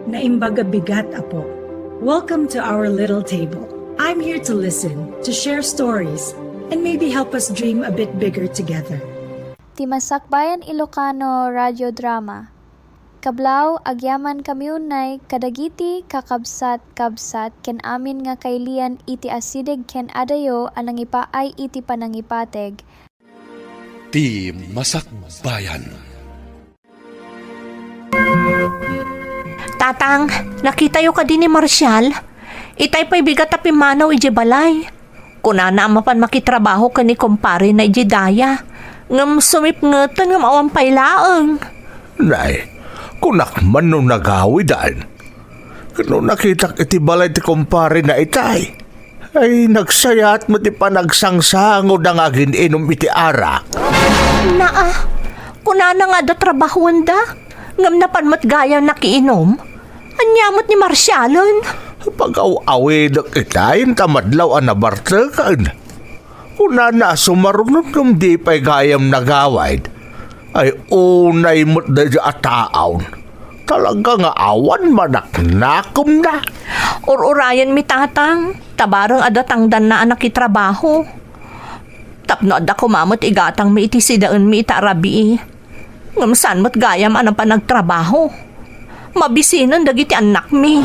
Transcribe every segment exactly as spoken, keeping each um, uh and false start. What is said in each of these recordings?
Naimbag a bigat, apo. Welcome to our little table. I'm here to listen, to share stories, and maybe help us dream a bit bigger together. Ti Masakbayan Ilocano Radio Drama. Kablaw, agyamankami unay kadagiti kakabsat-kabsat ken amin nga kailian iti asideg ken adayo a nangipaay iti panangipateg. Ti Masakbayan. Tatang, nakitayo kadi ni Marcial? Itay pay bigat a pimmanaw idiay balay. Kunana a mapan makitrabaho ken ni kumparena idiay daya, ngem sumipngeten ngem awan pay laeng. Nay, kunak man no nagawiden. Ken no nakitak iti balay ti kumparena itay, ay, nagsayaat met ti panagsangsangoda nga agin-inum iti arak. Naa, kunana nga adda trabahoenda, ngem napan met gayam nakiinum. Ania met ni Marcialen? Pagaw-awidek itay, inta madlaw a nabarteken. Kunana a sumaruno ngem di pay gayam nagawid. Ay, unay met daydiay a taaw. Talaga nga awan manaknakemna. Ur-urayenmi, Tatang, ta bareng a datangdanna a nakitrabaho. Tapno adda koma met igatangmi iti sidaenmi ita a rabii. Ngem saan met gayam a napan nagtrabaho. Mabisinen dagiti annakmi.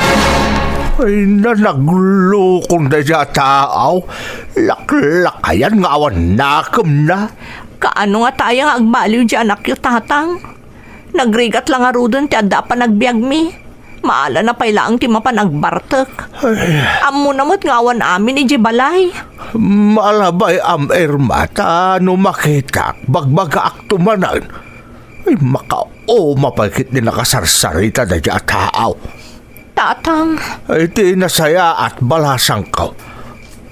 Ay, nanaglukon daydiay a taaw. Laklakayan nga awan nakemna. Kaano ngata aya nga agbaliw diay anakyo, Tatang? Nagrigat la ngaruden ti adda a panagbiagmi. Maalana pay laeng ti mapan agbartek. Ay. Ammona met nga awan amin idiay balay. Malabay am, Irma, ta no makitak, bagbagaakto manen. Ay, makauma pay ketdi nakasarsarita daydiay a taaw. Tatang. Ay, ti nasayaat, balasangko.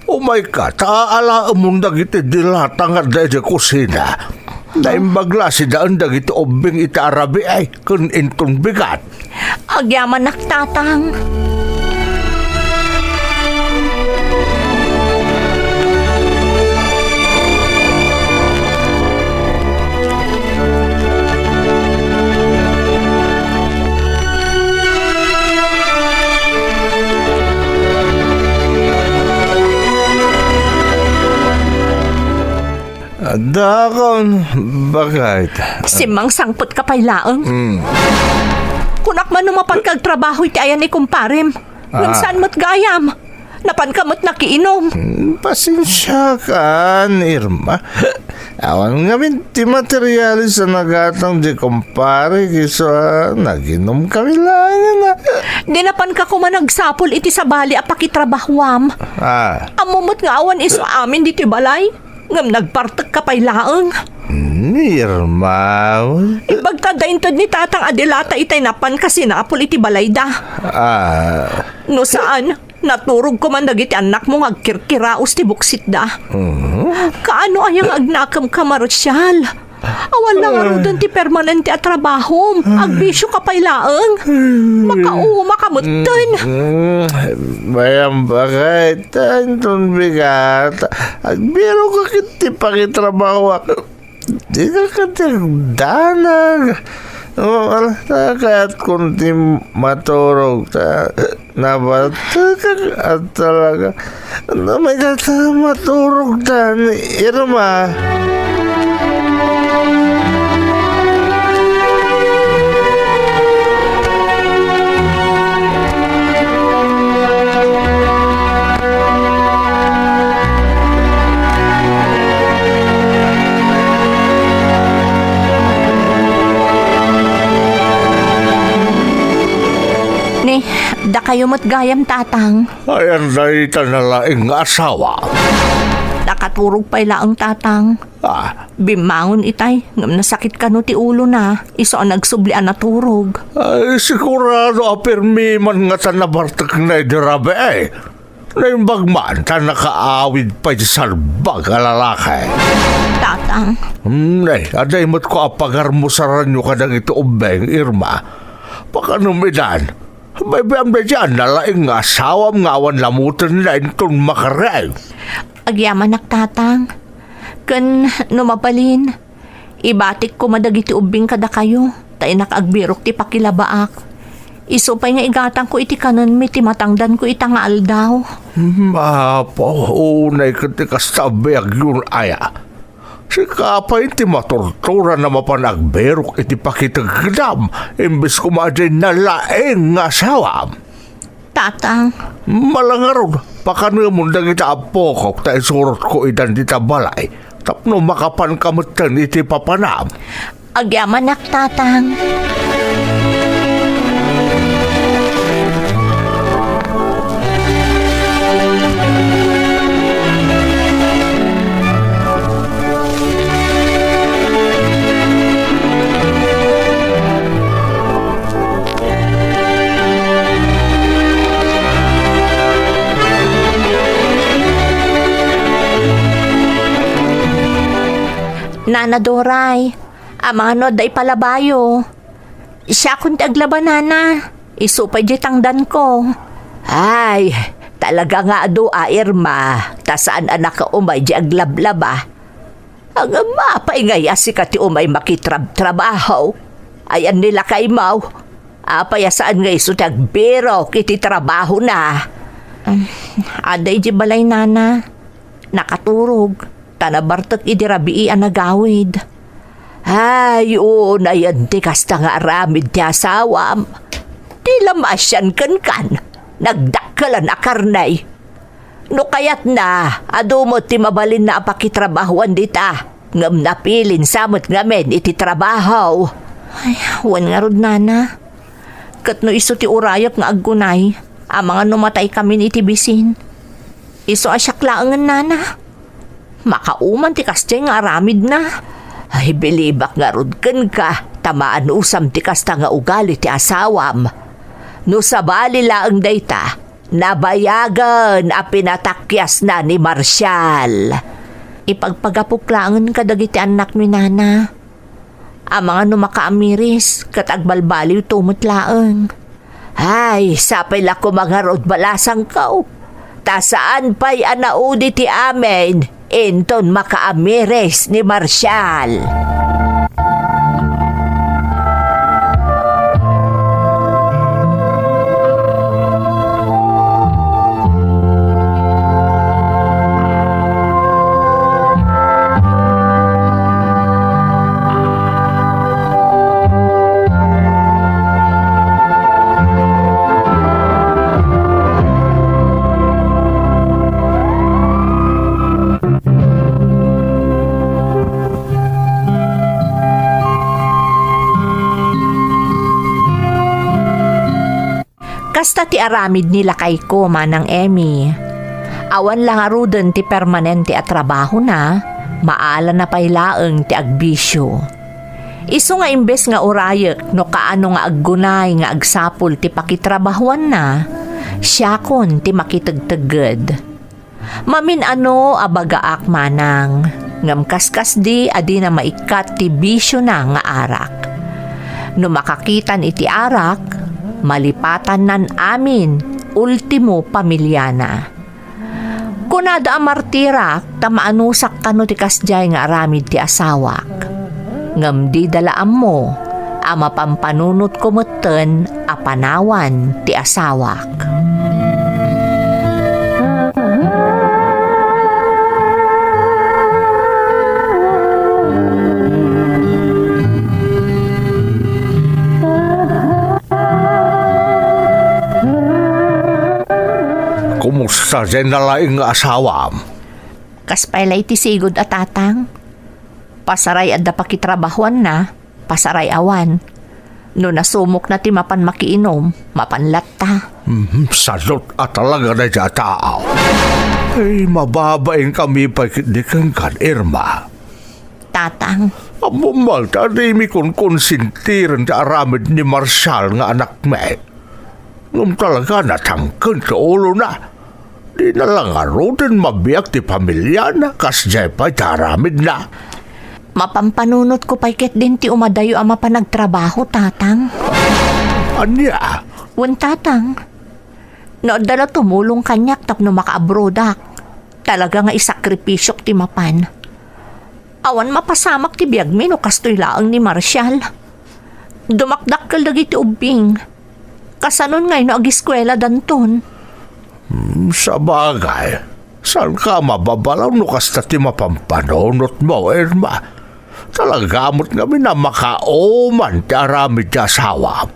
Umayka, ta alaemon dagiti dilata nga adda idiay kusina. Naimbag la a sidaen dagiti ubbing ita a rabii ken inton bigat. Agyamanak, Tatang. Adda kon bagayta. Simmangsangpetka pay laeng. Mm. Kunak man no mapanka agtrabaho iti ayan ni kumparem. Ngem Ah. saan met gayam? Napanka met nakiinum. Hmm, pasensiakan, Irma. Awan ngamin ti materialis a nagatang di kumpare, isu a naginumkami laengen a. Di napanka koma nagsapul iti sabali a pakitrabahuam. Ah. Ammo met nga awan isu amin ditoy balay. Ngem nagbartekka pay laeng. Hmm, Irma. Imbagta adda inted ni Tatang a dilata itay napanka sinapul iti balayda. Ah. No saan, naturog koman dagiti annakmo nga agkirkiraos ti buksitda. Mhm. Kaano aya nga agnakemka, Marcial? Awan la ngaruden ti permanente a trabahom. Agbisioka pay laeng. Makaumaka metten. Mm, mm, bayam bagay, ta inton bigat. Agbirok ket ti pakitrabahoak. Dika ket agdanag. O, ala, kayat kon ti maturog ta. Nabatekak a talaga. Ano may data maturog ta ni Irma? Ni, dakayo met gayam, Tatang. Ayan dayta nalaing nga asawa. Nakaturog pay laeng, Tatang. Ah. Bimmangon itay, ngem nasakit kano ti ulona. Isu a nagsubli a naturog. Ay, sigurado a pirmi man ngata nabartekna idi rabii. Naimbag man ta nakaawid pay ti salbag a lalaki. Tatang. Hmm, ay, aday met ko a pagarmusaranyo kadagiti ubbing, Irma. Pakanumidan. Baybayam daydiay a nalaing nga asawam nga awan lamutenna inton makariay. Agyamanak, Tatang. Ken no mabalin, ibatik koma dagiti ubbing kadakayo, ta innak agbirok ti pakilabaak. Isu pay nga igatangko iti kanenmi ti matangdanko ita nga aldaw. Hmm, Apo, unay ket ti kasta a biagyon aya. Sika pay ti maturturan a mapan agbirok iti pakitegdam, imbes koma diay nalaing nga asawam. Tatang. Malangarod, pakanemon dagiti appokok ta isurotko idan dita balay, tapno makapanka metten iti papanam. Agyamanak, Tatang. Nana Doray, amangan no adda ipalabayo. Siakon ti aglaba, nana. Isu pay diay tangdanko. Ay, talaga nga adu a, Irma, ta saan a nakaumay diay aglablaba. Ngem apay ngay a sika ti umay makitrabtrabaho? Ayan ni lakaymo. Apay a saan nga isu ti agbirok iti trabahona? Adda idiay balay, nana. Nakaturog, ta nabartek idi rabii a nagawid. Ay, unayen ti kasta nga aramid ti asawam. Ti la maasian kenkan, nagdakkelan a karne. No kayatna, adu met ti mabalinna a pakitrabahoan dita, ngem napilin sa met ngamin iti trabaho. Ay, wen ngarud, nana. Ket no isu ti urayek nga aggunay, amangan no mataykami iti bisin. Isu a siak laengen, nana. Makauman ti kasdiay nga aramidna. Ay, bilibak ngarud kenka, ta maanusam ti kasta nga ugali ti asawam. No sabali laeng dayta, nabayagen a pinatakyasna ni Marcial. Ipagpagapok laengen kadagiti annakmi, nana. Amangan no makaamiris, ket agbalbaliwto met laeng. Ay, sapay la koma ngarud balasangko, ta saan pay a naudi ti amin inton makaamiris ni Marcial. Kasta ti aramid ni lakayko, Manang Emmy. Awan la ngaruden ti permanente a trabahona, maalana pay laeng ti agbisio. Isu nga imbes nga urayek no kaano nga aggunay nga agsapul ti pakitrabahuanna, siakon ti makitegtegged. Mamin-ano a bagaak, Manang, ngem kaskasdi a dina maikkat ti bisiona nga arak. No makakitan iti arak, malipatannan amin, ultimo pamiliana. Kunada a martirak ta maanusak kano ti kasdiay nga aramid ti asawak. Ngem dida la ammo a mapanpanunotko metten a panawan ti asawak. Kumusta diay nalaing nga asawam? Kas pay la iti sigud a tatang. Pasaray adda pakitrabahuanna, pasaray awan. No nasumokna ti mapan makiinom, mapan latta. Mhm, sadot a talaga dayta a tao. Ay, mababainkami pay ketdi kenka, Irma. Tatang. Ammom ta adimi konkonsintiren ti aramid ni Marcial nga anakmi. Ngem talaga natangken ti ulona. Dina la ngaruden mabiag ti pamiliana, kasdiay pay ti aramidna. Mapanpanunotko pay ketdin ti umadayo a mapan agtrabaho, Tatang. Ania? Wen, Tatang. No adda la tumulong kaniak tapno makaabrodak, talaga nga isakripisiok ti mapan. Awan mapasamak ti biagmi no kastoy laeng ni Marcial. Dumakdakkel dagiti ubbing. Kasanon ngay no agiskuela danton? Hmm, sabagay, saanka a mababalaw no kasta ti mapanpanunotmo, Irma. Talaga met ngamin a makauman ti aramid ti asawam.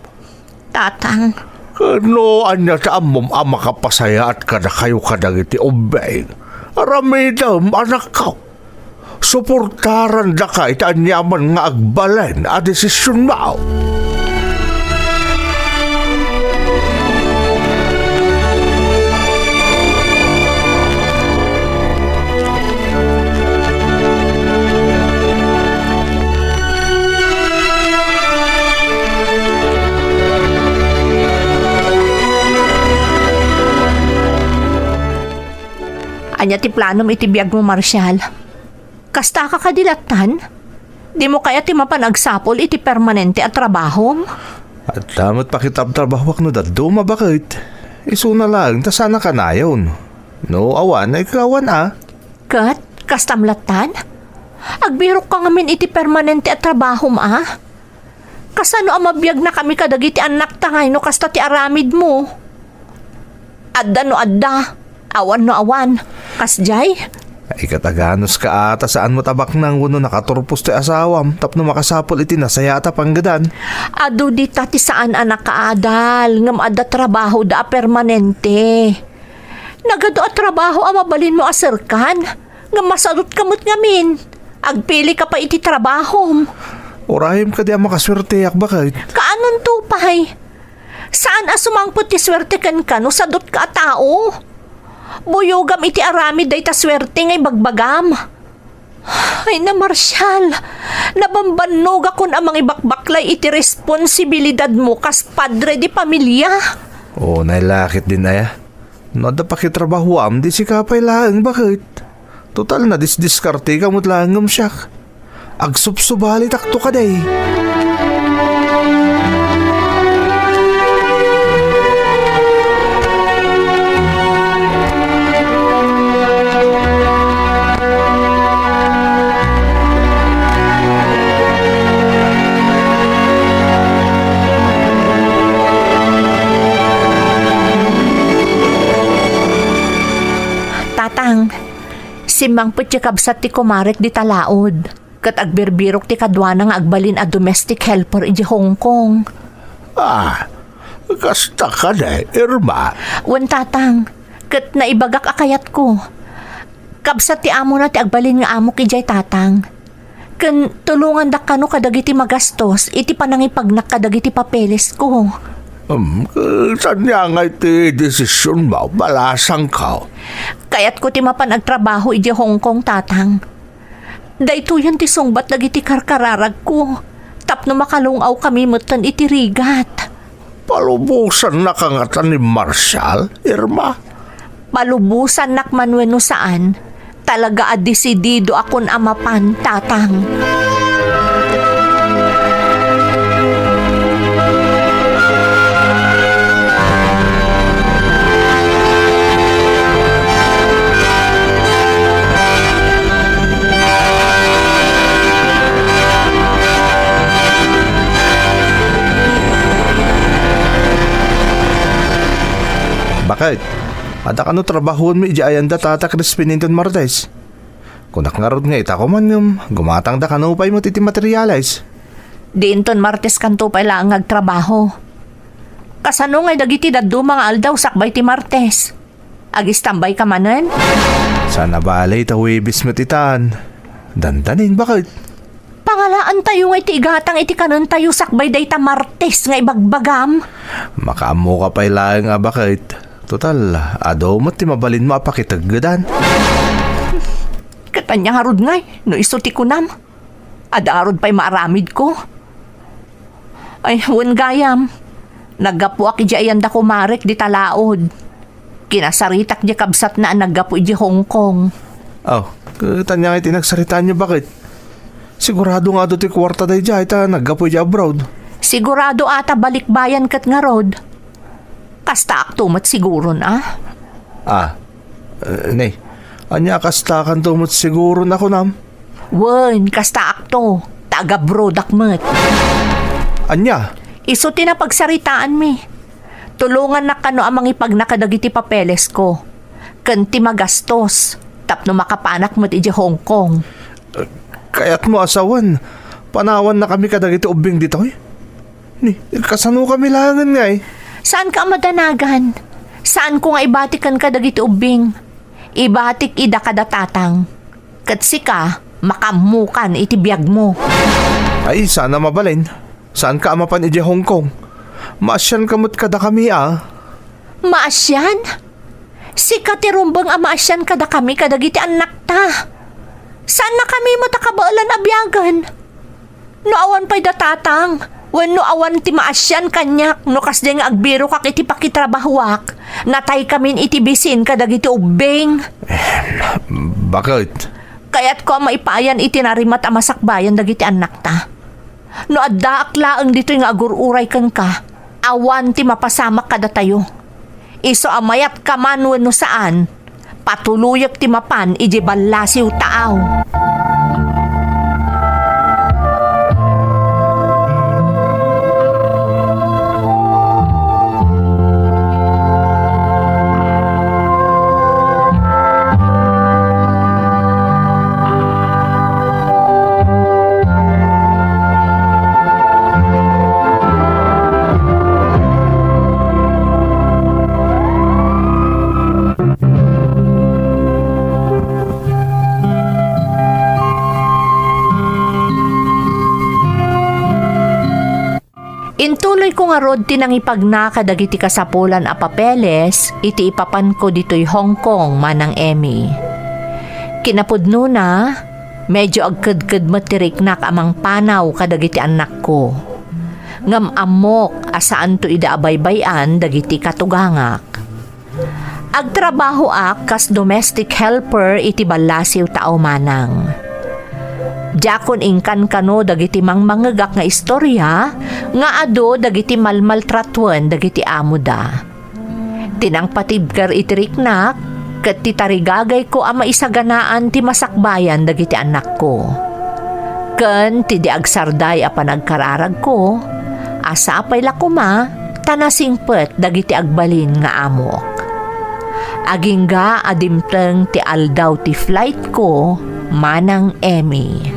Tatang. Ket no ania ti ammom a makapasayaat kadakayo kadagiti ubbing, aramidem, anakko. Suportarandaka iti aniaman nga agbalin a desisionmo. Ania ti planom iti biagmo, Marshall? Kastaka kadi lattan? Dimo kayat ti mapan agsapul iti permanente a trabahom? Adda met pakitrabtrabahoak no dadduma, baket. Isuna laeng ta saan a kanayon. No awan, ay awan a. Ket, kastam lattan? Agbirokka ngamin iti permanente a trabahom a? Kasano a mabiagnakami kadagiti annakta ngay no kasta ti aramidmo? Adda no adda, awan no awan. Kasdiay? Ay, kataganos ka ata, saan met a baknang wenno nakaturpos ti asawam tapno makasapul iti nasayaat a panggedan. Adu dita ti saan a nakaadal, ngem adda trabahoda a permanente. Nagadu a trabaho a mabalinmo a serkan, ngem masadutka met ngamin. Agpilika pay iti trabahom. Urayem kadi a makasuerteak, baket. Kaanonto pay? Saan a sumangpet ti suerte kenka no sadutka a tao? Buyogam iti aramid dayta suerte nga ibagbagam. Ay na, Marshall, nabambannogakon a mangibakbaklay iti responsibilidadmo kas padre de pamilia. O, nailakit din aya. No adda pakitrabahoam, di sika pay laeng, baket. Total, nadisdiskarteka met laeng ngem siak. Agsubsubalitakto kadi. Tatang, simmangpet ti kabsat ti kumarek dita laod. Ket agbirbirok ti kaduana nga agbalin a domestic helper idiay Hong Kong. Ah, kasta kadi, Irma? Wen, Tatang. Ket naibagak a kayatko. Kabsat ti amona ti agbalin nga amok idiay, Tatang. Ken tulongandak kano kadagiti magastos iti panangipagnak kadagiti papelesko. Um, ket ania ngay ti desisionmo, balasangko? Kayatko ti mapan agtrabaho idiay Hong Kong, Tatang. Daytoyen ti sungbat dagiti karkararagko tapno makalung-awkami metten iti rigat. Palubosannaka ngata ni Marshall, Irma? Palubosannak man wenno saan, talaga a desididoakon a mapan, Tatang. Baket, adda kano trabahoenmi idiay ayan da Tata Crispin inton Martes? Kunak ngarud nga ita koman ngem gumatangda kano pay met iti materiales. Di inton Martes kanto pay laeng nga agtrabaho. Kasano ngay dagiti dadduma nga aldaw sakbay ti Martes? Agistambayka manen? Saan a bale ta Huwebes met itan. Dandanin, baket. Pangalaantayo nga iti igatang iti kanentayo sakbay dayta Martes nga ibagbagam. Makaammoka pay laeng a baket. Total, adu met ti mabalinmo a pakiteggedan. Ket ania ngarud ngay no isu ti kunam? Adda ngarud pay maaramidko? Ay, wen gayam. Naggapuak idiay ayan da kumarek dita laod. Kinasaritak diay kabsatna a naggapu idiay Hong Kong. Aw, ket ania ngay ti nagsaritaanyo, baket? Sigurado nga adu ti kuarta daydiay ta naggapu idiay abroad. Sigurado a ta balikbayan ket ngarud. Kastaakto met siguron a. Ah, eh, ne. Ania, kastakanto met siguron a kunam? Wen, kastaakto. Ta agabrodak met. Ania? Isu ti napagsaritaanmi. Tulongannak kano a mangipagna kadagiti papelesko ken ti magastos tapno makapanak met idiay Hong Kong. Kayatmo a sawen, panawannakami kadagiti ubbing ditoy? Ni, kasanokami laengen ngay? Saanka a madanagan. Saanko nga ibatik kenka dagiti ubbing. Ibatik ida kada tatang. Ket sika, makaammokan iti biagmo. Ay, saan a mabalin. Saanka a mapan idiay Hong Kong. Maasianka met kadakami a. Maasian? Sika ti rumbeng a maasian kadakami kadagiti annakta. Saannakami met a kabaelan a biagen. No awan pay da tatang, wenno awan ti maasian kaniak no kasdiay nga agbirokak iti pakitrabahoak, nataykamin iti bisin kadagiti ubbing. Baket? Kayatko a maipayan iti narimat a masakbayan dagiti annakta. No addaak laeng ditoy nga agur-uray kenka, awan ti mapasamak kadatayo. Isu a mayatka man wenno saan, patuloyek ti mapan idiay ballasiw taaw. Intuloyko ngarud ti nangipagna kadagiti kasapulan a papeles iti ipapanko ditoy Hong Kong, Manang Emmy. Kinapudnona, medio agkedked met ti riknak a mangpanaw kadagiti annakko. Ngem ammok a saanto ida a baybay-an dagiti katugangak. Agtrabahoak kas domestic helper iti ballasiw taaw, Manang. Diakon inkankano dagiti mangmangegak nga istoria nga adu dagiti malmaltratoen dagiti amoda. Ti nangpatibker iti riknak ket ti tarigagayko a maisaganaan ti masakbayan dagiti annakko. Ken ti di agsarday a panagkararagko, a sapay la koma ta nasingpet dagiti agbalin nga amok. Agingga a dimteng ti aldaw ti flightko, Manang Emmy.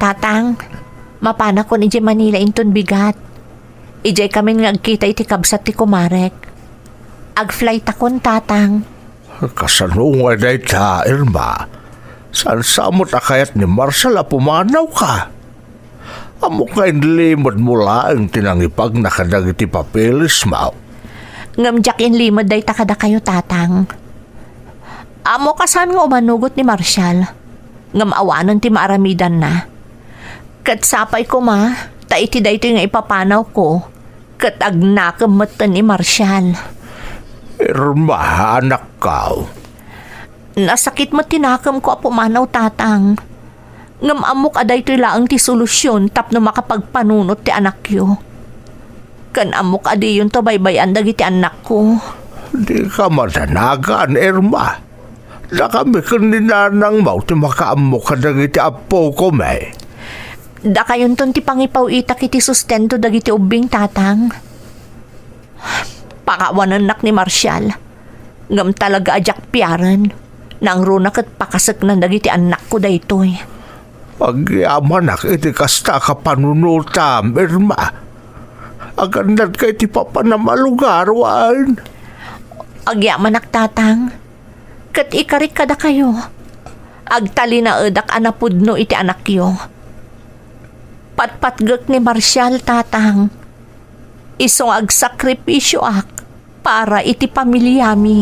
Tatang, mapanakon idiay Manila inton bigat. Idiay kamin nga agkita iti kabsat ti kumarek. Agflightakon, Tatang. Kasano ngay dayta, Irma? Saan sa met a kayat ni Marshall a pumanawka? Ammok nga inlimedmo laeng ti nangipagna kadagiti papeles, maw? Ngem diak inlimed dayta kadakayo, Tatang. Ammok a saan nga umanugot ni Marshall. Ngem awanen ti maaramidanna. Ket sapay koma, ta iti daytoy nga ipapanawko, ket agnakem metten ni Marshall. Irma, anakko. Nasakit met ti nakemko a pumanaw, Tatang. Ngem ammok a daytoy laeng ti solusyon tapno makapagpanunot ti anakyo. Ken ammok a diyonto baybay-an dagiti annakko. Dika madanagan, Irma. Dakami ken ni Nanang maw ti makaammo kadagiti appokomi. Dakayonton ti pangipaw-itak iti sustento dagiti ubbing, Tatang. Pakawanennak ni Marshall. Ngem talaga a diak piaren. Nangruna ket pakaseknan dagiti annakko daytoy. Agyamanak iti kasta a kapanunotam, Irma. Agannadka iti papanam a lugar, wen? Agyamanak, Tatang. Ket ikarik kadakayo, agtalinaedak a napudno iti anakyo. Patpatgek ni Marshall, Tatang. Isu nga agsakripisioak para iti pamiliami.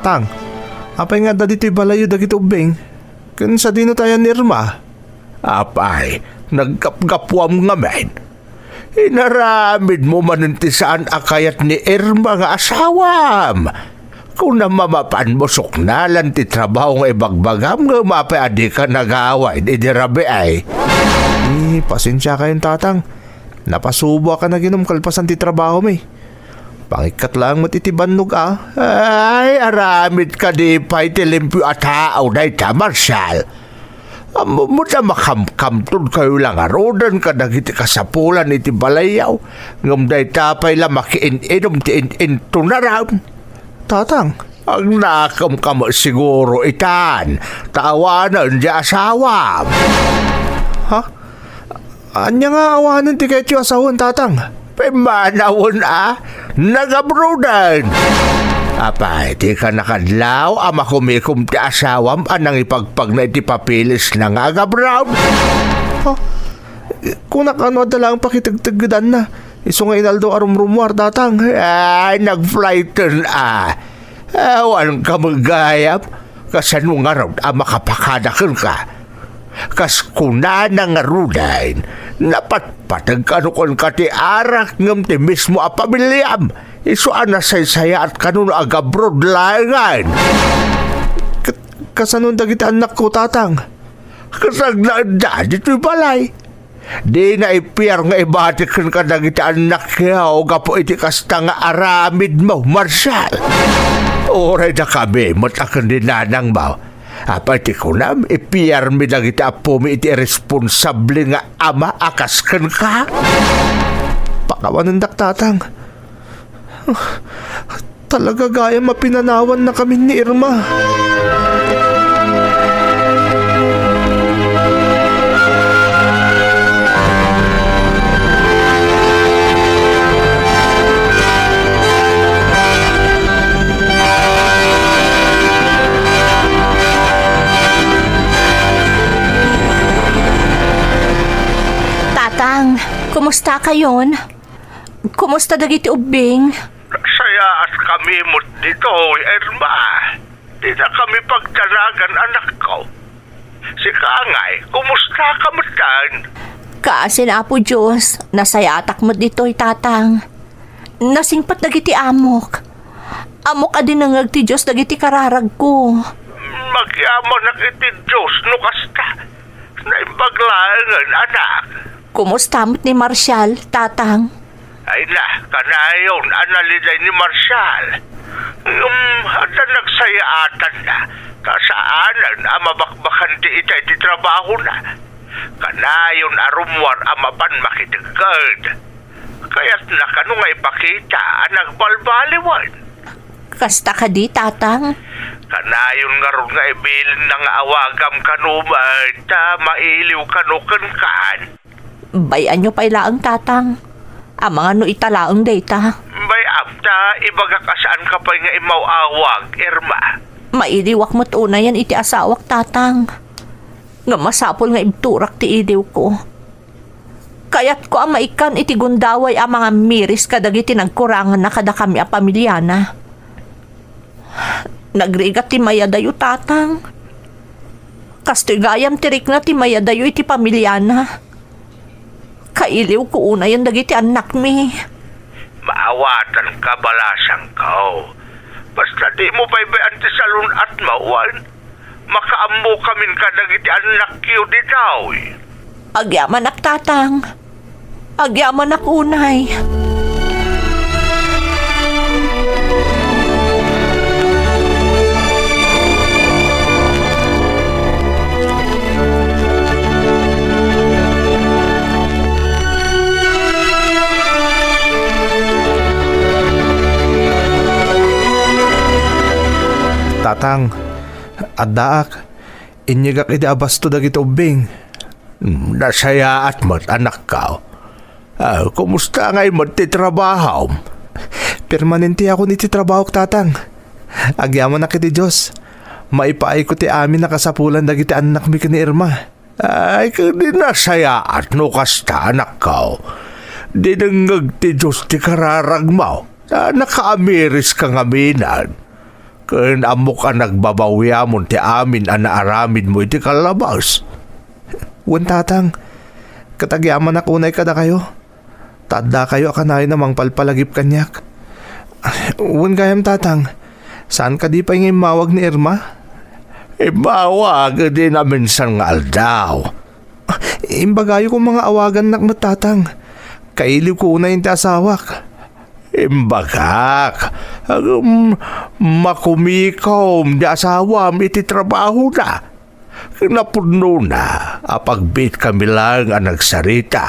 Tang, apay nga adda ditoy balayyo dagiti ubbing? Ken sadino ti ayan ni Irma? Apay, naggapgapuam ngamin. Inaramidmo manen ti saan a kayat ni Irma nga asawam. Kunam a mapanmo suknalan ti trabaho nga ibagbagam ngem apay a dika nagawid idi rabii? Eh, pasensiakayon, Tatang. Napasuboak a naginom kalpasan ti trabahomi. Pangikkat laeng met iti bannog a. Ay, aramid kadi pay ti limpio a tao dayta, Marshal. Ammom met a makamkamtod kayo la ngaruden kadagiti kasapulan iti balayyo, ngem dayta pay la makiin-inum ti in-intunaran. Tatang. Agnakem ka met siguro itan, ta awanen di asawam. Ha? Ania nga awanen ti kayatyo a sawen, Tatang? Pimmanawen a nagabruden. Apay, dika nakadlaw a makumikom ti asawam a nangipagpagna iti papeles na nga agabrud? Ha? Kunak, no adda laeng pakitegteggedanna, isu nga inaldaw a rumrumuar, Tatang. Ay, nagflighten a. Awan ka met gayam. Kasano ngarud a makapakada kenka? Kas kunana ngaruden, napatpateg kano kenka ti arak ngem ti mismo a pamiliam, isu a nasaysayaat kano no agabrud laengen. Ket kasano dagiti annakko, Tatang? Ket agnaedda ditoy balay. Dina ipiar nga ibati kenka dagiti annakyo gapu iti kasta nga aramidmo, Marshal. Uray dakami met a ken ni nanangmo. Apay ti kunam, ipiarmi dagiti appomi iti irresponsable nga ama a kas kenka? Pakawanendak, Tatang. Talaga gayam a pinanawannakamin ni Irma. Tatang, kumusta kayon? Kumusta dagiti ubbing? Nasayaat kami met ditoy, Irma. Dina kami pagdanagan, anakko. Sika ngay, kumusta ka metten? Kaasin Apo Dios, nasayaatak met ditoy, Tatang. Nasingpet dagiti amok. Ammok a dinengngeg ti Dios dagiti kararagko. Agyamanak iti Dios no kasta. Naimbag laengen, anak. Kumusta met ni Marshal, Tatang? Ay na, kanayon a naliday ni Marshal. Ngem adda nagsayaatanna, ta saanen a mabakbakan ti itay ti trabahona. Kanayon a rummuar a mapan makitekked. Kayatna kano nga ipakita a nagbalbaliwen. Kasta kadi, Tatang? Kanayon ngarud nga ibilinna nga awagam kano met, ta mailiw kano kenkan. Bay-anyo pay laeng, Tatang. Amangan no ita laeng dayta. Bay-am ta ibagak a saan ka pay nga immaw-awag, Irma. Mailiwak met unayen iti asawak, Tatang. Ngem masapul nga ibturak ti iliwko. Kayatko a maikkan iti gundaway a mangamiris kadagiti nagkuranganna kadakami a pamiliana. Nagrigat ti mayadayo, Tatang. Kastoy gayam ti rikna ti mayadayo iti pamiliana. Kailiwko unayen dagiti annakmi. Maawatan ka, balasangko. Basta dimo baybay-an ti salun-atmo, wen? Makaammokamin kadagiti annakyo ditoy. Agyamanak, Tatang. Agyamanak unay. Tatang, addaak. Inyegak idi abasto dagiti ubbing. Hmm, nasayaat met, anakko. Ah, kumusta ngay met ti trabahom? Permanenteakon iti trabahok, Tatang. Agyamanak iti Dios. Maipaayko ti amin a kasapulan dagiti annakmi ken ni Irma. Ay, ket di nasayaat no kasta, anakko. Dinengngeg ti Dios ti kararagmo, ta nakaamiriska ngaminen. Ken ammok a nagbabawiamon ti amin a naaramidmo iti kallabas. Wen, Tatang. Ket agyamanak unay kadakayo. Ta addakayo a kanayon a mangpalpalagip kaniak. Wen gayam, Tatang. Saan kadi pay nga immawag ni Irma? Immawag idi naminsan nga aldaw. Imbagayo koma nga awagannak met, Tatang. Kailiwko unay ti asawak. Imbagak, ngem makumikom ti asawam iti trabahona. Kinapudnona, apagbiitkami laeng a nagsarita.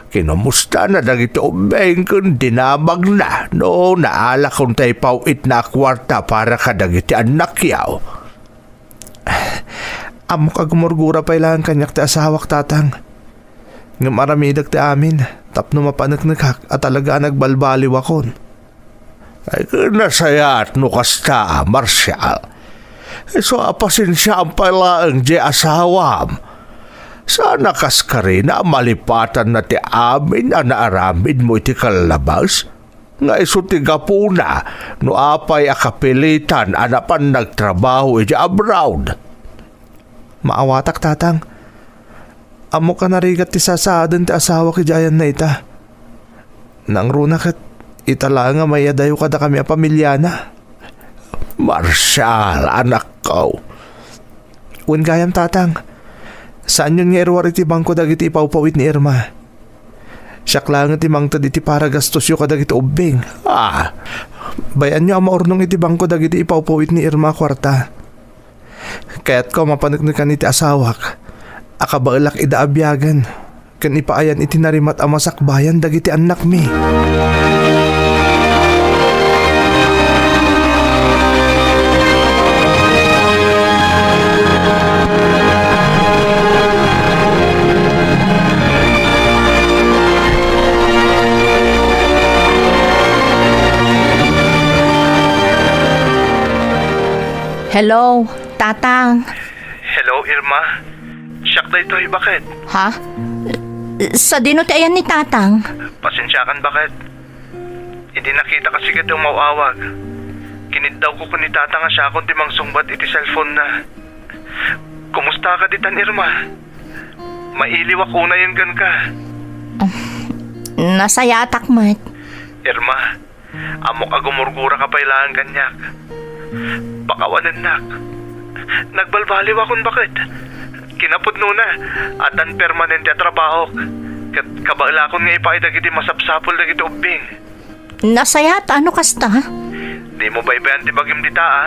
Kinumustana dagiti ubbing ken dinamagna no naalakon ti ipaw-itna a kuarta para kadagiti annakyo. Ammok a gumurgura pay laeng kaniak ti asawak, Tatang. Ngem aramidek ti amin tapno mapaneknekak a talaga a nagbalbaliwakon. Ay, nasayaat no kasta, Marshall. Isu a pasensiaam pay laeng diay asawam. Saan a kaskarina a malipatanna ti amin a naaramidmo iti kallabas? Nga isu ti gapuna no apay a kapilitan a napan nagtrabaho iti abroad. Maawatak, Tatang. Ammok a narigat ti sasaaden ti asawak iti ayanna ita. Nangruna ket ita laeng a maiyadayo kadakami a pamiliana. Marshall, anakko. Wen gayam, Tatang. Saanyon nga iruar iti bangko dagiti ipawpawit ni Irma. Siak laeng ti mangted iti paragastosyo kadagiti ubbing. Ah, bay-anyo a maurnong iti bangko dagiti ipawpawit ni Irma a kuarta. Kayatko a mapaneknekan iti asawak a kabaelak ida a biagen ken ipaayan iti narimat a masakbayan dagiti annakmi. Hello, Tatang. Hello, Irma. Siak daytoy, baket? Ha? Sadino ti ayan ni Tatang? Pasensiakan, baket. Idi nakitaka sika ti umaw-awag, kiniddawko ken ni Tatang a siakon ti mangsungbat iti cellphone-na. Kumustaka ditan, Irma? Mailiwak unayen kenka. Nasayaatak met. Irma, ammok a gumurguraka pay laeng kaniak. Pakawanennak. Nagbalbaliwakon, baket. Kinapudnona, addan permanente a trabahok. Ket kabaelakon nga ipaay dagiti masapsapul dagiti ubbing. Nasayaat no kasta? Dimo baybayan ti bagim dita, a.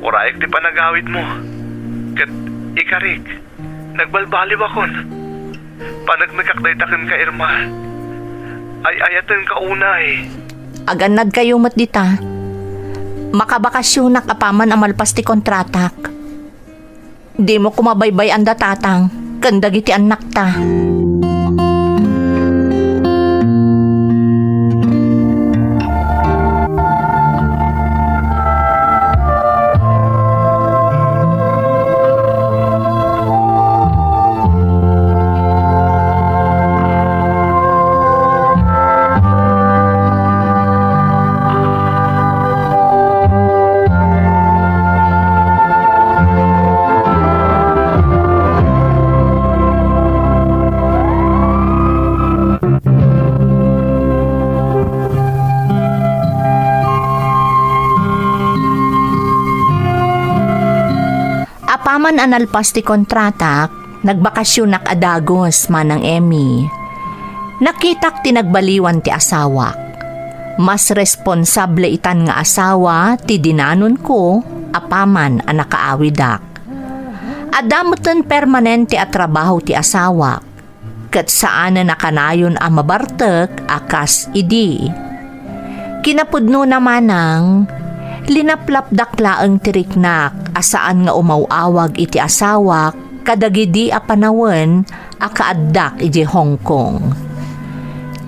Urayek ti panagawidmo. Ket ikarik, nagbalbaliwakon. Paneknekak dayta kenka, Irma. Ay-ayatenka unay. Agannadkayo met dita. Makabakasyonak apaman a malpas ti kontratak. Dimo koma baybay-anda, Tatang, ken dagiti annakta. Apaman a nalpas ti kontratak, nagbakasyonak a dagus, Manang Emmy. Nakitak ti nagbaliwan ti asawak. Mas responsable itan nga asawa ti dinanonko apaman a nakaawidak. Adda metten permanente a trabaho ti asawak, ket saanen a kanayon a mabartek a kas idi. Kinapudnona, Manang, linaplapdak laeng ti riknak a saan nga umaw-awag iti asawak kadagidi a panawen a kaaddak idiay Hong Kong.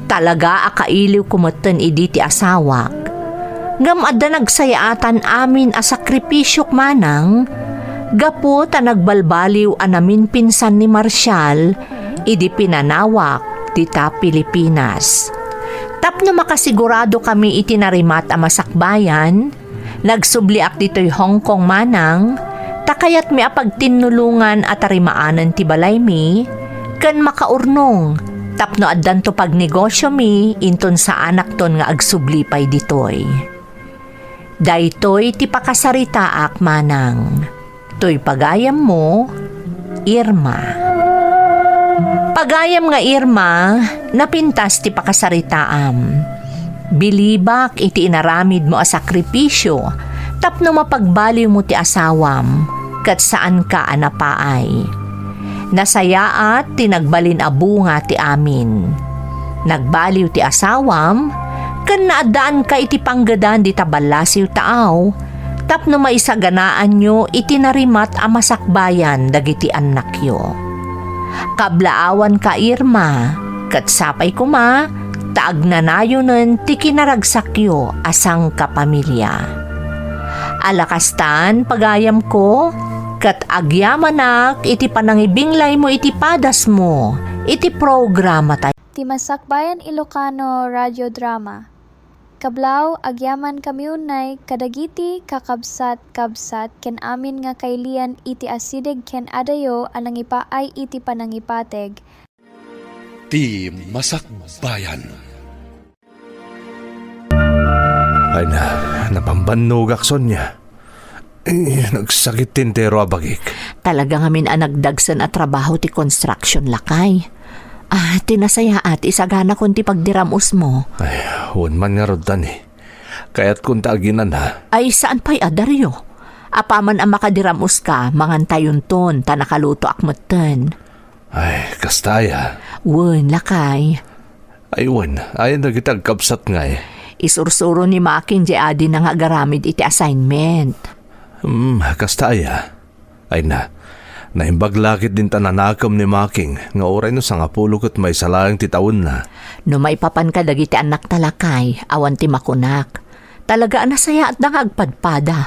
Talaga a kailiwko metten idi ti asawak. Ngem adda nagsayaatan amin a sakripisiok, Manang, gapu ta nagbalbaliw a naminpinsan ni Marshall idi pinanawak dita Pilipinas. Tapno makasigurado kami iti narimat a masakbayan, Nagsubliak ditoy Hong Kong, manang, ta kayatmi a pagtinnulongan a tarimaanen ti balaymi ken makaurnong tapno addanto pagnegosiomi inton saanakton nga agsubli pay ditoy. Daytoy ti pakasaritaak, manang. Toy pagayammo, Irma. Pagayam nga Irma, napintas ti pakasaritaam. Bilibak iti inaramidmo a sakripisio tapno mapagbaliwmo ti asawam, ket saanka a napaay. Nasayaat ti nagbalin a bunga ti amin. Nagbaliw ti asawam, ken naaddaanka iti panggedan dita ballasiw taaw, tapno maisaganaanyo iti narimat a masakbayan dagiti annakyo. Kablaawanka, Irma, ket sapay koma ta agnanayonen ti kinaragsakyo a sangkapamilya. Ala kastan, pagayamko, ket agyamanak iti panangibinglaymo iti padasmo iti programa tayo. Ti Masakbayan Ilocano Radio Drama. Kablaaw, agyamankami unay kadagiti kakabsat-kabsat ken amin nga kailian iti asideg ken adayo a nangipaay iti panangipateg. Ti Masakbayan. Ay na, napambannogak, Sonia. Eh, nagsakit ti entero a bagik. Talaga ngamin a nagdagsen a trabaho ti construction, lakay. Ah, ti nasayaat, isaganakon ti pagdiram-osmo. Ay, wen man ngarud, Tani. Kayatkon ta aginan, ha? Ay, saan pay a, Dario? Apaman a makadiram-oska, mangantayonton, ta nakalutoak metten. Ay, kasta aya. Wen, lakay. Ay, wen, ayan dagiti agkabsat ngay. Isursuro ni Making diay adina nga agaramid iti assignment. Hmm, kasta aya. Ay na, naimbag la ketdin ta nanakem ni Making nga uray no sangapulo ket maysa laeng ti tawenna. No maipapan kadagiti annakta, lakay, awan ti makunak. Talaga a nasayaatda nga agpadpada.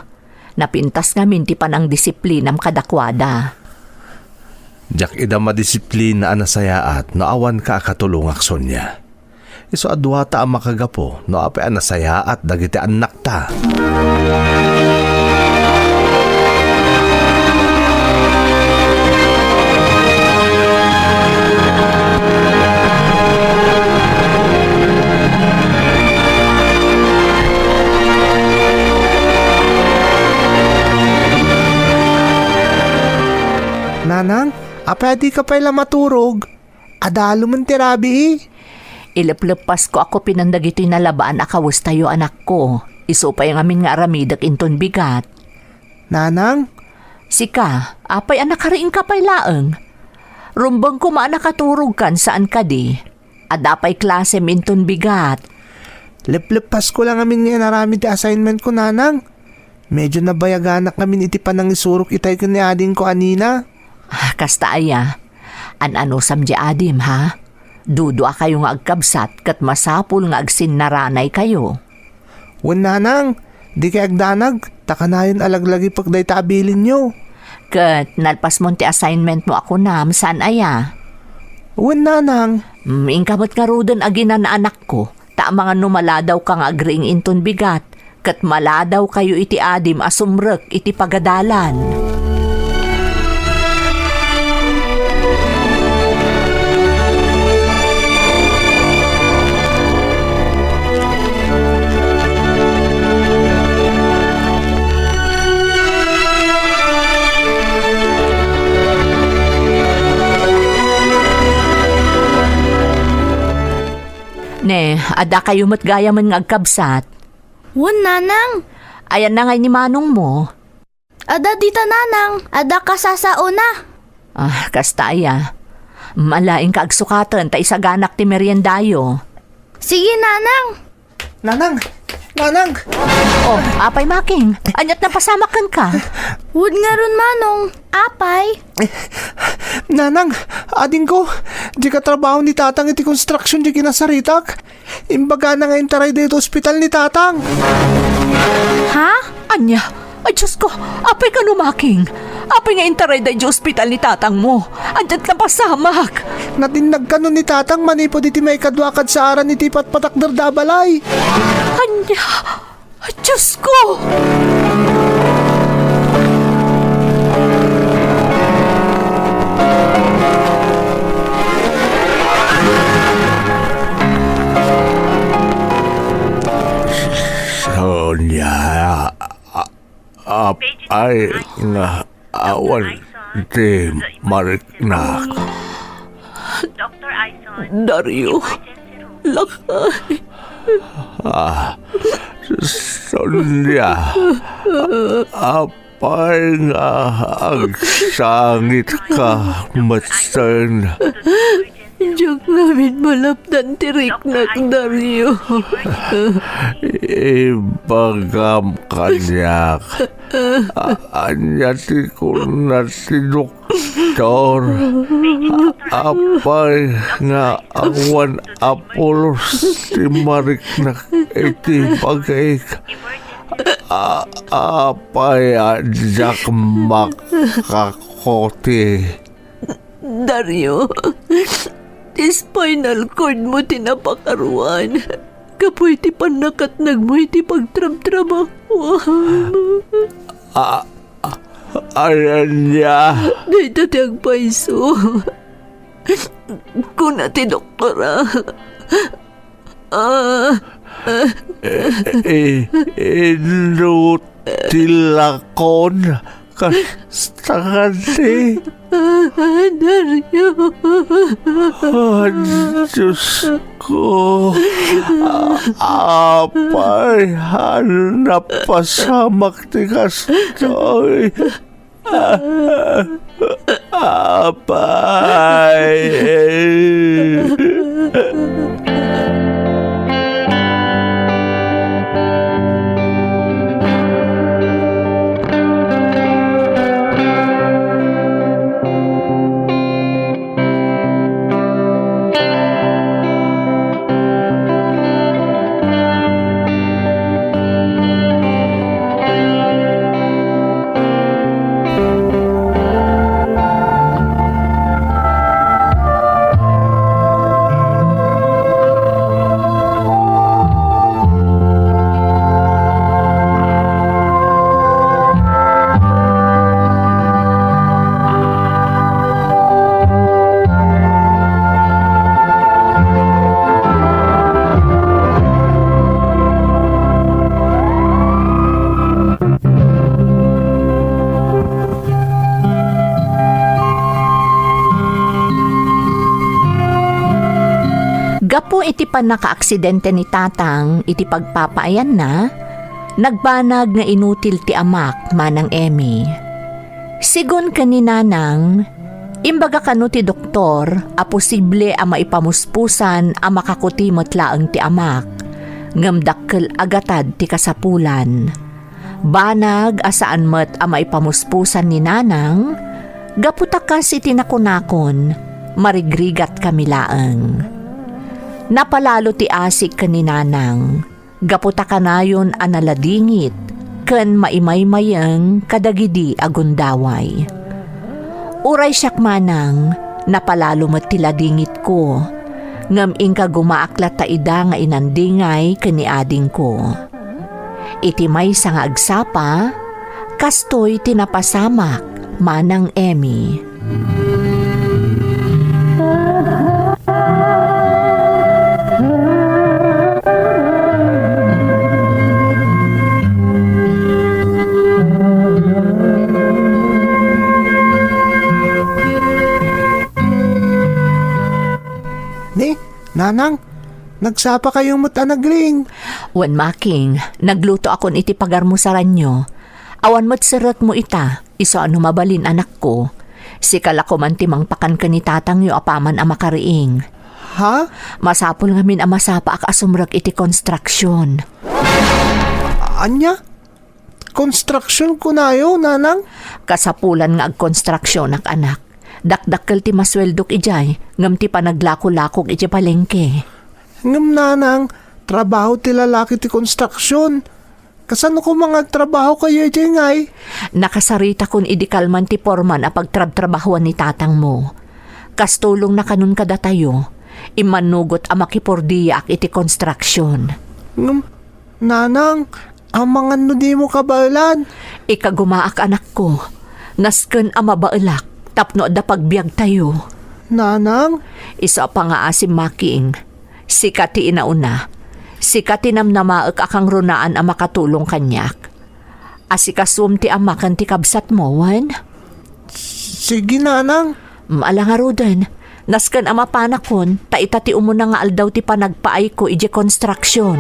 Napintas ngamin ti panangdisiplinam kadakuada. Diak ida madisiplina a nasayaat no awanka a katulongak, Sonia. Isu a duata a makagapu no apay a nasayaat dagiti annakta. Nanang, apay a dika pay la maturog? Adalomen ti rabii. Ilepleppasko a kupinen dagitoy nalabaan a kawestayo, anakko. Isu pay ngamin nga aramidek inton bigat. Nanang? Sika, apay a nakariingka pay laeng? Rumbeng koma a nakaturogkan, saan kadi? Adda pay klasem inton bigat? Lepleppasko la ngamin nga inaramid ti assignment ko, Nanang. Medyo nabayaganak ngamin iti panangisurok itay ken ni adingko a Nina. Ah, kasta aya. An-anusam diay adim, ha? Duduakayo nga agkabsat ket masapul nga agsinnaranaykayo. Wen, Nanang, dikay agdanag, ta kanayon a laglagipek dayta a bilinyo. Ket nalpasmon ti assignmentmo a kunam, saan aya? Wen, Nanang. Mm, inka met ngaruden aginan, anakko. Ta amangan no maladawka nga agriing inton bigat, ket maladawkayo iti adim a sumrek iti pagadalan. Ne, addakayo met gayamen nga agkabsat? Wen, Nanang. Ayanna ngay ni manongmo? Adda dita, Nanang. Adda kasasaona. Ah, kasta aya. Malaingka agsukaten ta isaganak ti meriendayo. Sige, Nanang. Nanang! Nanang! Oh, apay, Making? Ania't napasamak kenka? Wen ngarud, Manong. Apay? Nanang, adingko, diay katrabaho ni Tatang iti construction diay kinasaritak. Imbagana nga intarayda iti ospital ni Tatang. Ha? Ania? Ay, Diosko, apay kano, Making? Apay nga intarayda iti ospital ni tatangmo? Ania't napasamak? Natinnag kano ni Tatang manipud iti maikadua a kadsaaran iti patpatakderda a balay. Ania? Diyos ko! Sonia, a-, apay nga awan ti mariknak? Dario, lakay. Ah, Sonia, apay nga agsangitka metten? Diak ngamin malapdan ti riknak, Dario. Ibagam kaniak, a-, ania ti kuna ti doktor? Doktor, apay nga awan a pulos ti mariknak iti bagik? A-, apay a diak makakuti? Dario, ti spinal cord mo ti napakaruan gapu iti pannakatnag mo iti pagtrabtrabahuam. A-, a-, ania? Dayta ti agpayso. Kuna ti doktora. Ah, i-, i-, ino ti lakon? Kasta kadi? Ah, Dario. Ah, Diyos ko. A-, apay, a, napasamak ti kastoy. Apay. Gapu iti pannakaaksidente ni Tatang iti pagpapaayanna, nagbanag nga inutil ti amak, Manang Emmy. Sigun ken ni Nanang, imbaga kano ti doktor a posible a maipamuspusan a makakuti met laeng ti amak, ngem dakkel a gatad ti kasapulan. Banag a saan met a maipamuspusan ni Nanang, gapu ta kas iti nakunakon, marigrigatkami laeng. Napalalo ti asik ken ni Nanang, gapu ta kanayon a naladingit ken maimaymayeng kadagidi a gundaway. Uray siak manang, napalalo met ti ladingitko, ngem inkagumaak latta ida nga inandingay ken ni adingko. Iti maysa nga agsapa, kastoy ti napasamak, Manang Emmy. Ni, Nanang, nagsapakayo met a nagring. Wen, Making, naglutoakon iti pagarmusaranyo. Awan met serrekmo ita, isu a no mabalin, anakko. Sika la koman ti mangpakan ken ni tatangyo apaman a makariing. Ha? Masapul ngamin a masapaak a sumrek iti konstruksyon. Ania? Konstruksyon kunayo, Nanang? Kasapulan nga agkonstruksyonak, anak. Dakdakkel ti masueldok idiay, ngem ti panaglako-lakok idiay palengke. Ngem, Nanang, trabaho ti lalaki ti konstruksyon. Kasano koma nga agtrabahokayo idiay ngay? Nakasaritakon idi kalman ti porman a pagtrabtrabahoan ni tatangmo. Kas tulongna kanon kadatayo, immannugot a makipordiaak iti konstruksyon. Ngem, Nanang, Amangan no dimo kabaelan. Ikagumaak, anakko. Nasken a mabaelak tapno adda pagbiagtayo. Nanang? Isu a pangngaasim, Making. Sika ti inauna. Sika ti namnamaek a kangrunaan a makatulong kaniak. Asikasuem ti ama ken ti kabsatmo, wen? Sige, Nanang. Mm, ala ngaruden, nasken a mapanakon, ta ita ti umuna nga aldaw ti panagpaayko idiay konstruksion.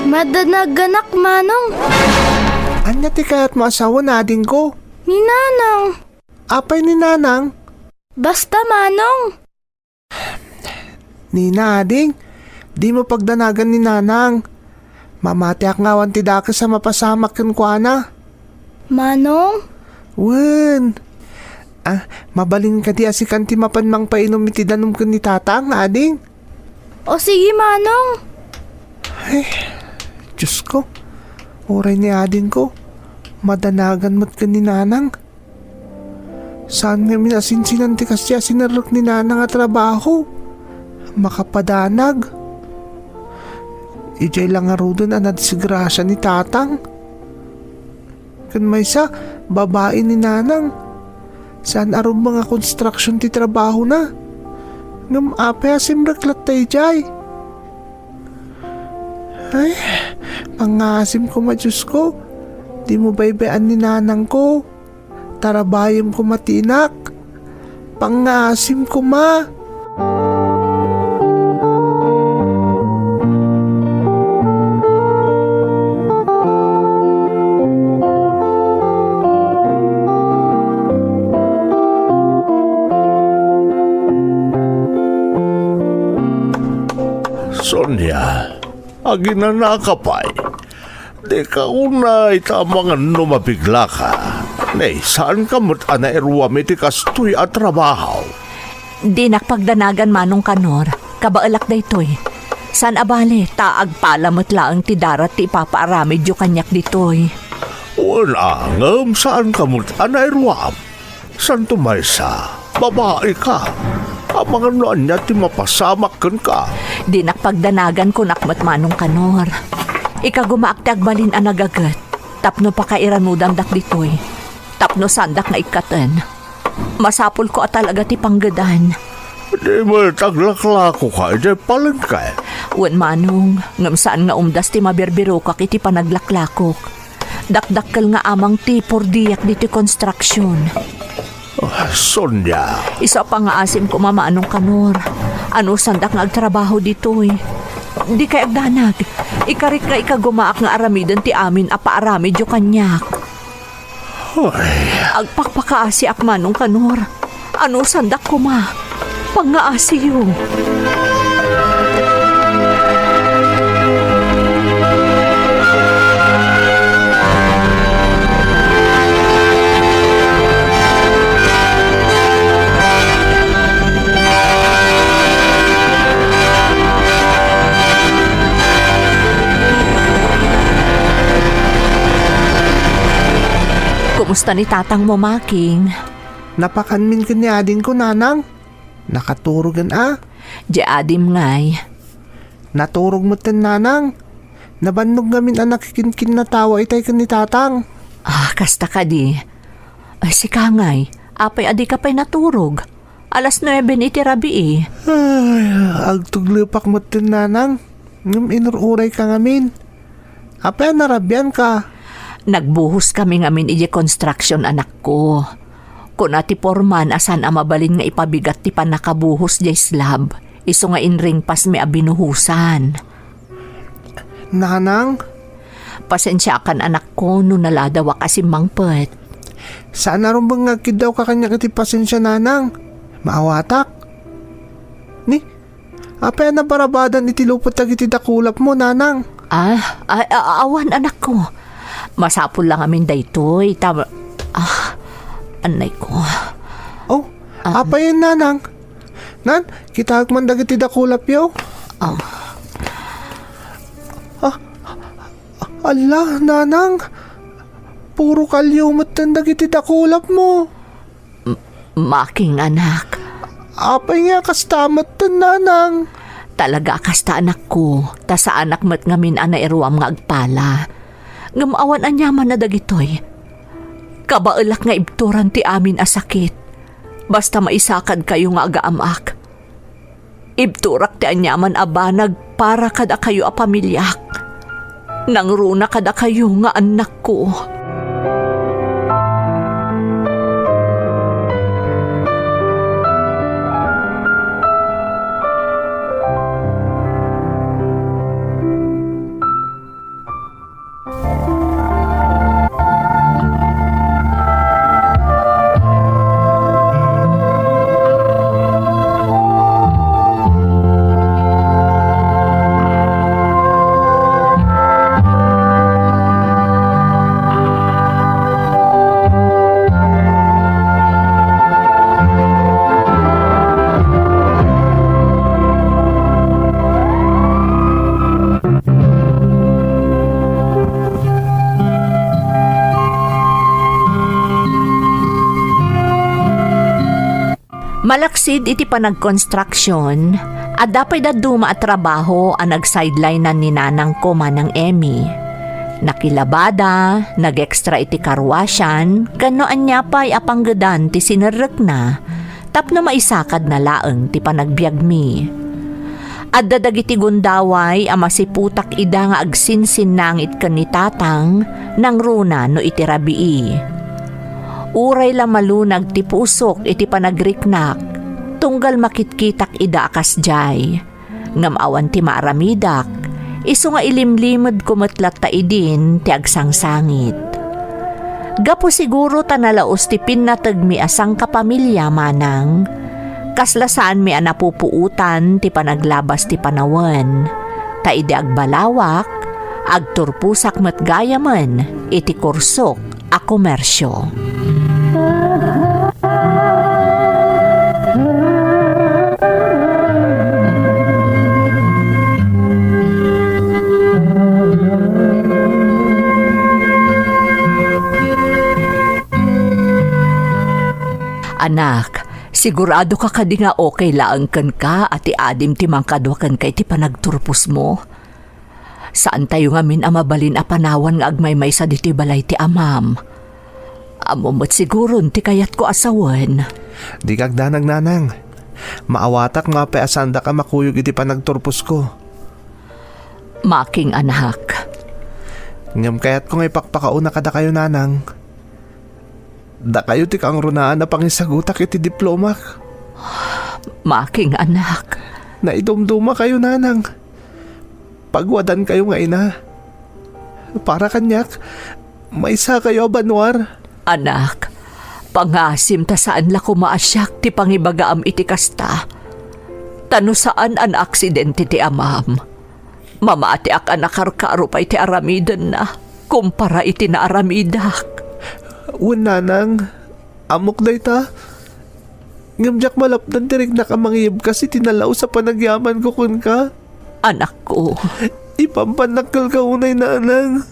Madanaganak, Manong. Ania ti kayatmo a sawen, adingko? Ni Nanang. Apay ni Nanang? Basta, Manong. Nina, ading, dimo pagdanagan ni Nanang. Mamatiak nga awan ti dakes a mapasamak kenkuana. Manong? Wen. Ah, mabalin kadi a sikan ti mapan mangpainom iti danom ken ni Tatang, ading? O sige, Manong. Ay, Diyos ko. Uray ni adingko, madanagan met ken ni Nanang. Saan ngamin a sinsinan ti kasdi a sinerrek ni Nanang a trabaho. Makapadanag. Idiay la ngaruden a nadisgrasia ni Tatang. Ken maysa, babai ni Nanang. Saan a rumbeng a konstruksion ti trabahona. Ngem apay a simrek latta idiay? Ay, pangngaasim koma, Diyos ko. Dimo baybay-an ni Nanangko. Tarabayem koma ti inak. Pangngaasim koma. Sonia, aginanaka pay. Dika unay ta amangan no mabiglaka. Ni, saanka met a nairuam iti kastoy a trabaho. Dinak pagdanagan, Manong Kanor. Kabaelak daytoy. Saan a bale, ta agpala met laeng ti darat ti ipapaaramidyo kaniak ditoy. Wen a, ngem saanka met a nairuam. Santo maysa, babaika. Amangan no ania ti mapasamak kenka. Dinak pagdanagan, kunak met, Manong Kanor. Ikagumaak ti agbalin a nagaget tapno pakairanudandak ditoy, tapno saandak nga ikkaten. Masapulko a talaga ti panggedan. Di met aglaklakoka idiay palengke? Wen, Manong, ngem saan nga umdas ti mabirbirokak iti panaglaklakok. Dakdakkel nga amang ti pordiak ditoy konstruksion. Ah, Sonia. Isu a pangngaasim koma, Manong Kanor. Anusandak nga agtrabaho ditoy. Dikay agdanag. Ikarik nga ikagumaak nga aramiden ti amin a paaramidyo kaniak. Ay. Agpakpakaasiak, Manong Kanor. Anusandak koma. Pangngaasim. Kumusta ni tatangmo, Making? Napakanmin ken ni adingko, Nanang. Nakaturogen a. Di adim ngay. Naturog metten, Nanang. Nabannog ngamin a nakikinkinnatawa itay ken ni Tatang. Ah, kasta kadi. Ay, sika ngay, apay a dika pay naturog? Alas nueben iti rabii. Ay, agtuglepak metten, Nanang. Ngem inur-urayka ngamin. Apay a narabianka? Nagbuhoskami ngamin idiay construction, anakko. Kuna ti foreman a saan a mabalin nga ipabigat ti pannakabuhos diay slab, isu nga inringpasmi a binuhosan. Nanang? Pasensiakan, anakko, no naladawak a simmangpet. Saan a rumbeng nga agkiddawka kaniak iti pasensia, Nanang. Maawatak. Ni, apay a nabarabadan iti lupot dagiti dakulapmo, Nanang? Ah, ay, a-, awan, anakko. Masapul la ngamin daytoy, ta, ah, anay ko. Oh, ah, apay, Nanang? Nan, kitaek man dagiti dakulapyo. Ah. Ah, ala, nanang. Puro kalio metten dagiti dakulapmo. M-, making, anak. Apay nga kasta metten, nanang? Talaga kasta, anakko, ta saanak met ngamin a nairuam nga agpala. Ngem awan aniaman a dagitoy. Kabaelak nga ibturan ti amin a sakit. Basta maisakadkayo nga agaam-ak. Ibturak ti aniaman a banag para kadakayo a pamiliak. Nangruna kadakayo nga annakko. Malaksid iti panagkonstruksion, adda pay dadduma a trabaho a nagsideline-an ni nanangko, Manang Emmy. Nakilabada, nag-extra iti karwasan, ken no ania pay a panggedan ti sinerrekna, tapno maisakadna laeng ti panagbiagmi. Adda dagiti gundaway a masiputak ida nga agsinsinnangit ken ni Tatang, nangruna no iti rabii. Uray la malunag ti pusok iti panagriknak, tunggal makitkitak ida a kasdiay. Ngem awan ti maaramidak, isu nga ilimlimedko met latta idin ti agsangsangit. Gapu siguro ta nalaus ti pinnategmi a sangkapamilia, manang, kasla saanmi a napupuotan ti panaglabas ti panawen, ta idi agbalawak, agturposak met gayamen iti kursok a komersio. Anak, sigurado ka kadi nga okay laeng kenka a ti adim ti mangkadua kenka iti panagturposmo? Saantayo ngamin a mabalin a panawan nga agmaymaysa ditoy balay ti amam. Ammom met siguron ti kayatko a sawen. Dika agdanag, nanang. Maawatak no apay a saandak a makuyog iti panagturposko. Making, anak. Ngem kayatko nga ipakpakauna kadakayo, nanang. Dakayo ti kangrunaan a pangisagutak iti diplomak. Making, anak. Naidumdumakayo, nanang. Paguadankayo nga ina. Para kaniak, maysakayo a banua. Anak, pangasim ta saan la koma a siak ti pangibagaam iti kasta. Ta no saan a naaksidente ti amam, mamatiak a nakarkaro pay ti aramidenna kumpara iti naaramidak. Wen, nanang, ammok dayta. Ngem diak malapdan ti riknak a mangiyebkas iti nalaus a panagyamanko kenka. Anakko. Ipampannakkelka unay, nanang.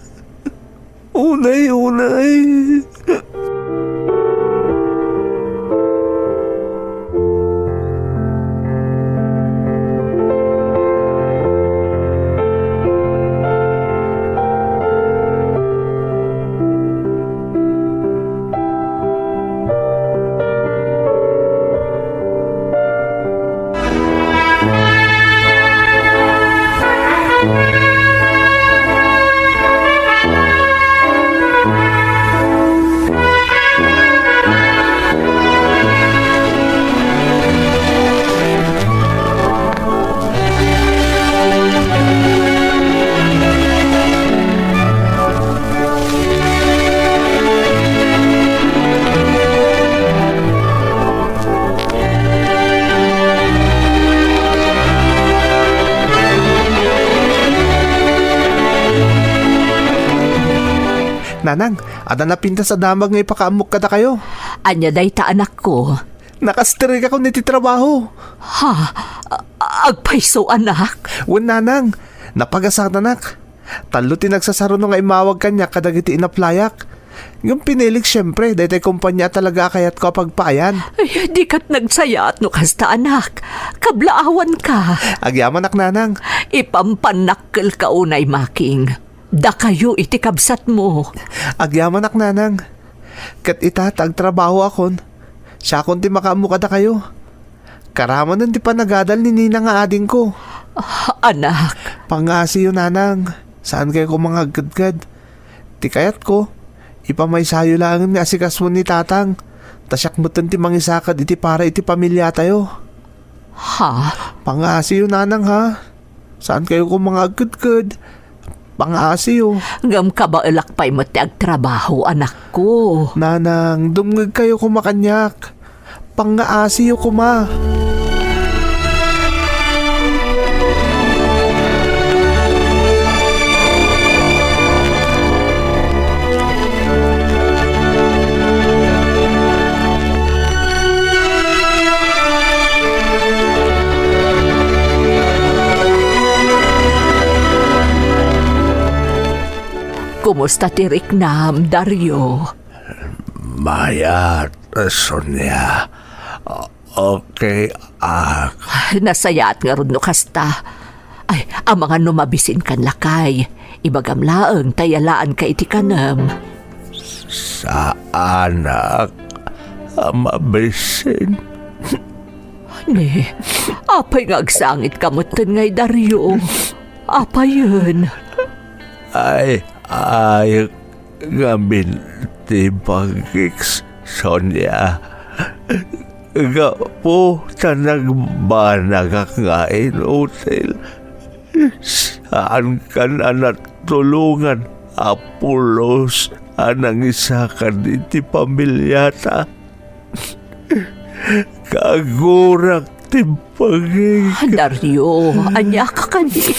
Unay, unay. Nanang, adda napintas a damag nga ipakaammok kadakayo. Ania dayta, anakko? Nakastrikakon iti trabaho. Ha? A-, agpayso, anak? Wen, nanang. Napagasatanak. Tallo ti nagsasaruno nga immawag kaniak kadagiti inaplayak. Ngem pinilik, siempre, daytay kompania talaga a kayatko a pagpaayan. Ay, dikat nagsayaat no kasta, anak. Kablaawanka. Agyamanak, nanang. Ipampannakkelka unay, Making. Dakayo iti kabsatmo. Agyamanak, nanang. Ket ita ta agtrabahoakon, siakon ti makaammo kadakayo. Karamanen ti panagadal ni Nina nga adingko. Ah, anak. Pangaasiyo, nanang. Saankayo koma nga agkedked. Ti kayatko, ipamaysayo laengen nga asikasuen ni tatang. Ta siak metten ti mangisakad iti para iti pamiliatayo. Ha? Pangaasiyo, nanang, ha? Saankayo koma nga agkedked. Pangaasiyo. Ngem kabaelak pay met ti agtrabaho, anakko. Nanang, dumngegkayo koma kaniak. Pangaasiyo koma. Kumusta ti riknam, Dario? Mayat, Sonia. Okay, ak. Nasayaat ngarud no kasta. Ay, amangan no mabisinkan, lakay. Ibagam laeng ta yalaanka iti kanem. Saanak a mabisin. Ne, apay nga agsangitka metten ngay, Dario? Apayen? Ay, ay, ngamin ti bagik, Sonia. Gapu ta nagbanagak nga inutil, saankan a natulongan a pulos a nangisakad iti pamiliata. Kagurak ti bagik. Dario, ania ka kadi?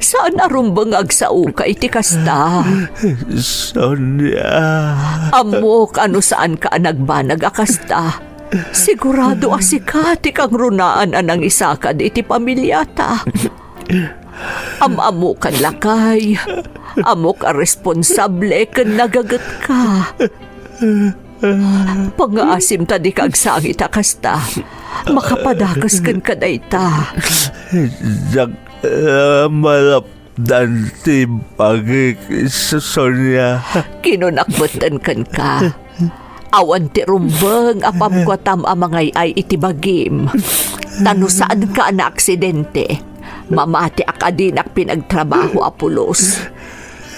Saan a rumbeng nga agsaoka iti kasta? Sonia. Ammok a no saanka a nagbanag a kasta, sigurado a sika ti kangrunaan a nangisakad iti pamiliata. Am-ammokan, lakay. Ammok a responsable ken nagagetka. Pangngaasim ta dika agsangit a kasta. Makapadakes kenka dayta. Diak la malapdan ti bagik, Sonia. Kinonak metten kenka. Awan ti rumbeng a pamkuatam a mangay-ay iti bagim. Ta no saanka a naaksidente, mamatiak a dinak pinagtrabaho a pulos.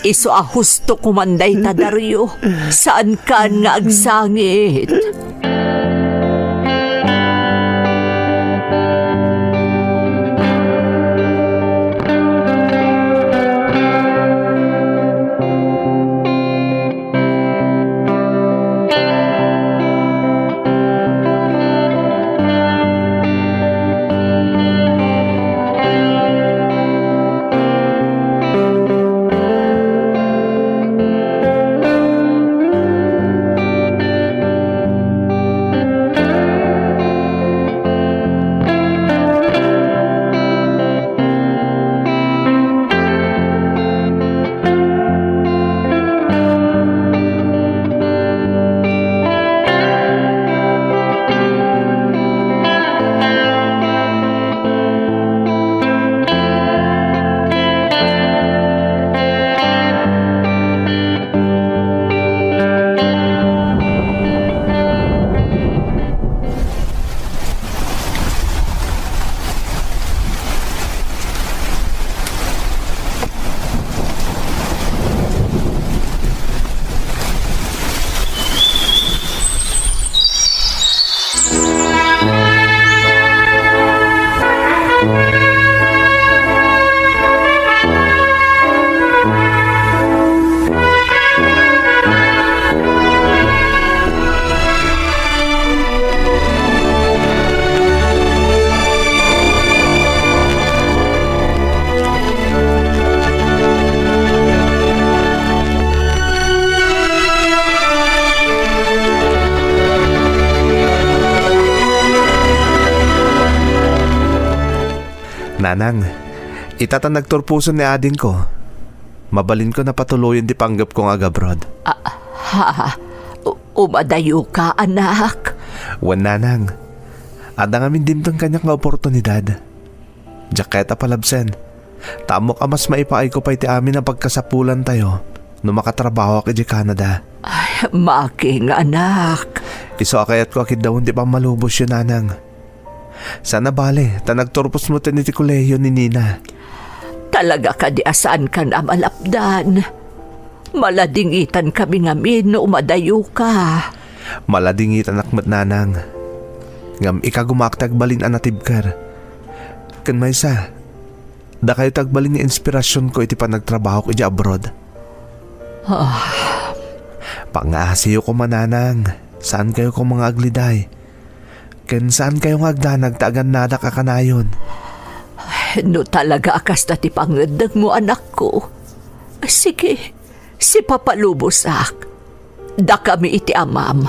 Isu a husto koman dayta, Dario. Saankan nga agsangit. Nanang, ita ta nagturposen ni adingko, mabalinko a patuloyen ti panggepko nga agabroad. Ah, ha? U-, umadayoka, anak? Wen, nanang. Adda ngamin dimteng kaniak nga oportunidad. Diak kayat a palabsen. Ta ammok a mas maipaayko pay ti amin a pagkasapulantayo no makatrabahoak idiay Canada. Ay, Making, anak. Isu a kayatko a kiddawen ti pammalubosyo, nanang. Saan a bale, ta nagturpos met iti kolehiyo ni Nina. Talaga kadi a saankan a malapdan? Maladingitankami ngamin no umadayoka. Maladingitanak met, nanang. Ngem ikagumaak ti agbalin a natibker. Ken maysa, dakayo ti agbalin nga inspirasionko iti panagtrabahok idiay abroad. Ah. Pangngaasiyo koma, nanang. Saankayo koma nga agliday. Ken saankayo nga agdanag ta agannadak a kanayon. No talaga a kasta ti pangngeddengmo, anakko, sige, sipapalubosak. Dakami iti amam.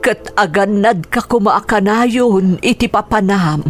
Ket agannadka koma a kanayon iti papanam.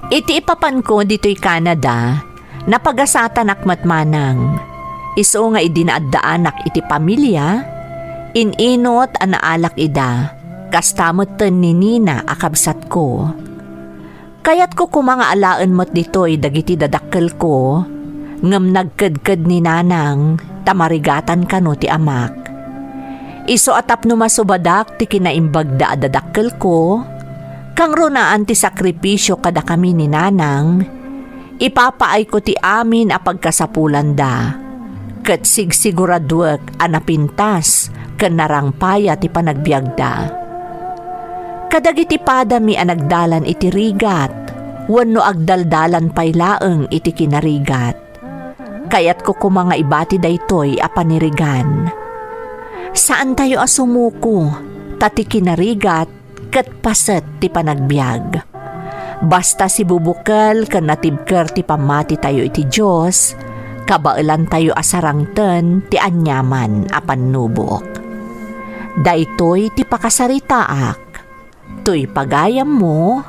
Iti ipapanko ditoy Canada, napagasatanak met manang. Isu nga idi naaddaanak iti pamilia, in-inut a naalak ida, kasta metten ni Nina a kabsatko. Kayatko koma nga alaen met ditoy dagiti dadakkelko, ngem nagkedked ni Nanang ta marigatan kano ti amak. Isu a tapno masubadak ti kinaimbagda a dadakkelko, kangrunaan ti sakripisio kadakami ni Nanang, ipapaayko ti amin a pagkasapulanda, ket sigsiguraduek a napintas ken narangpaya ti panagbiagda. Kadagiti padami a nagdalan iti rigat wenno agdaldalan pay laeng iti kinarigat, kayatko koma nga ibati daytoy a panirigan. Saantayo a sumuko, ta ti kinarigat ket paset ti panagbiag. Basta sibubukel ken natibker ti pammatitayo iti Dios, kabaelantayo a sarangten ti aniaman a pannubok. Daytoy ti pakasaritaak. Toy pagayammo,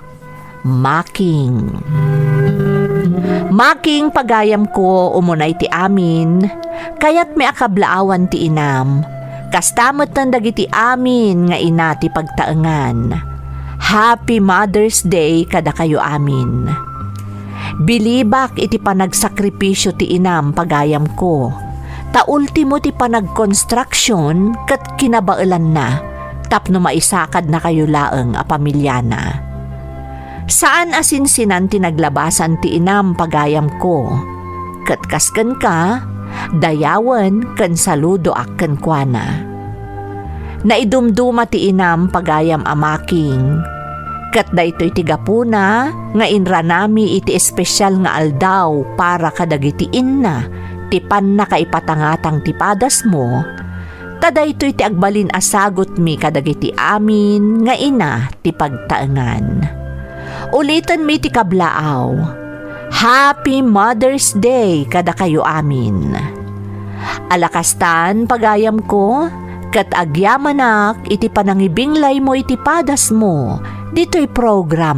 Making. Making, pagayamko, umuna iti amin, kayatmi a kablaawan ti inam. Kasta metten dagiti amin nga ina ti pagtaengan. Happy Mother's Day kadakayo amin. Bilibak iti panagsakripisio ti inam, pagayamko, ta ultimo ti panagkonstruksion ket kinabaelanna tapno maisakadnakayo laeng a pamiliana. Saan a sinsinan ti naglabasan ti inam, pagayamko, ket kas kenka, dayawen ken saludoak kenkuana. Naidumduma ti inam, pagayam a Making, ket daytoy ti gapuna nga inranami iti espesial nga aldaw para kadagiti inna ti pannakaipatangatang ti padasmo, ta daytoy ti agbalin a sagutmi kadagiti amin nga ina ti pagtaengan. Ulitenmi ti kablaaw. Happy Mother's Day kadakayo amin. Alakastan, pagayamko, ket agyamanak iti panangibinglaymo iti padasmo ditoy programa